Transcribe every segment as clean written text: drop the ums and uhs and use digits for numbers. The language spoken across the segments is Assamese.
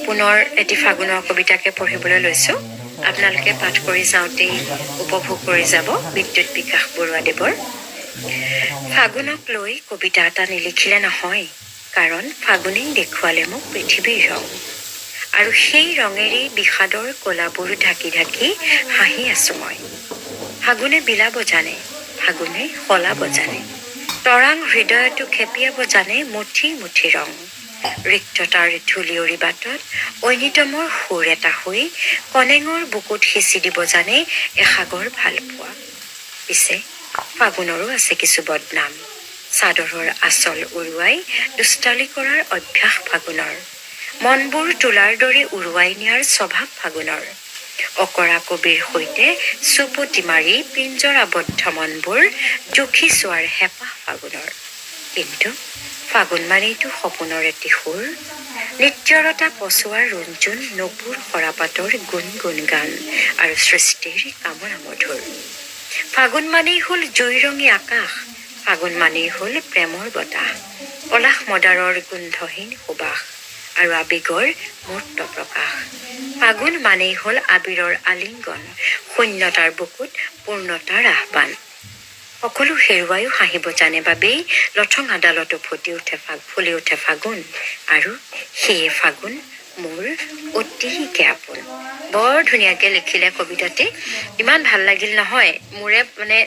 পুনৰ এটি ফাগুনৰ কবিতাকে পঢ়িবলৈ লৈছোঁ। আপোনালোকে পাঠ কৰি যাওঁতেই উপভোগ কৰি যাব বিদ্যুৎ বিকাশ বৰুৱাদেৱৰ। ফাগুনক লৈ কবিতা এটা নিলিখিলে নহয়, কাৰণ ফাগুনেই দেখুৱালে মোক পৃথিৱীৰ ৰং আৰু সেই ৰঙেৰেই বিষাদৰ কলাবোৰ ঢাকি ঢাকি হাঁহি আছো মই। ফাগুনে বিলাব জানে, ফাগুনে সলাব জানে, তৰাং হৃদয়তো খেপিয়াব জানে মুঠি মুঠি ৰং। ৰিক্ততাৰ ধূলিয়ৰি বাটত ঐনিতমৰ সুৰ এটা হৈ কনেঙৰ বুকুত সিঁচি দিব জানে এসাগৰ ভালপোৱা। পিছে ফাগুনৰো আছে কিছু বদনাম। চাদৰৰ আঁচল উৰুৱাই দুষ্টালি কৰাৰ অভ্যাস ফাগুনৰ। মনবোৰ তোলাৰ দৰে উৰুৱাই নিয়াৰ স্বভাৱ ফাগুনৰ। অকৰা কবিৰ সৈতে চুপতি মাৰি পিঞ্জৰ আবদ্ধ মনবোৰ জুখি চোৱাৰ হেঁপাহ ফাগুনৰ। কিন্তু ফাগুন মানেইতো সপোনৰ এটি সুৰ, নিত্যৰতা পচোৱাৰ ৰুণজুন, নূপুৰ সৰাপাতৰ গুণ গুণ গান আৰু সৃষ্টিৰ কামনা মধুৰ। ফাগুন মানেই হ'ল জুইৰঙী আকাশ। ফাগুন মানেই হ'ল প্ৰেমৰ বতাহ, পলাশ মদাৰৰ গোন্ধহীন সুবাস আৰু আৱেগৰ মূৰ্ত প্ৰকাশ। ফাগুন মানেই হ'ল আবিৰৰ আলিংগন, শূন্যতাৰ বুকুত পূৰ্ণতাৰ আহ্বান। সকলো হেৰুৱাইও হাঁহিব জানে বাবেই লঠঙা ডালতো ফুটি উঠে ফুলি উঠে ফাগুন আৰু সেয়ে ফাগুন মোৰ অতিকে আপোন। বৰ ধুনীয়াকৈ লিখিলে কবিতাটি। ইমান ভাল লাগিল নহয়, মোৰে মানে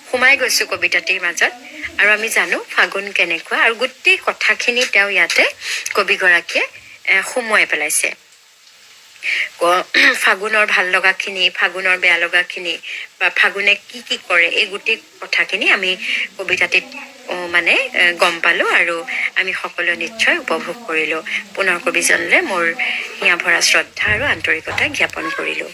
সোমাই গৈছোঁ কবিতাটিৰ মাজত। আৰু আমি জানো ফাগুন কেনেকুৱা আৰু গোটেই কথাখিনি তেওঁ ইয়াতে কবিগৰাকীয়ে সুমুৱাই পেলাইছে। ফাগুনৰ ভাল লগাখিনি, ফাগুনৰ বেয়া লগাখিনি বা ফাগুনে কি কি কৰে, এই গোটেই কথাখিনি আমি কবিতাটিত মানে গম পালোঁ আৰু আমি সকলোৱে নিশ্চয় উপভোগ কৰিলোঁ। পুনৰ কবিজনলৈ মোৰ হিয়া ভৰা শ্ৰদ্ধা আৰু আন্তৰিকতা জ্ঞাপন কৰিলোঁ।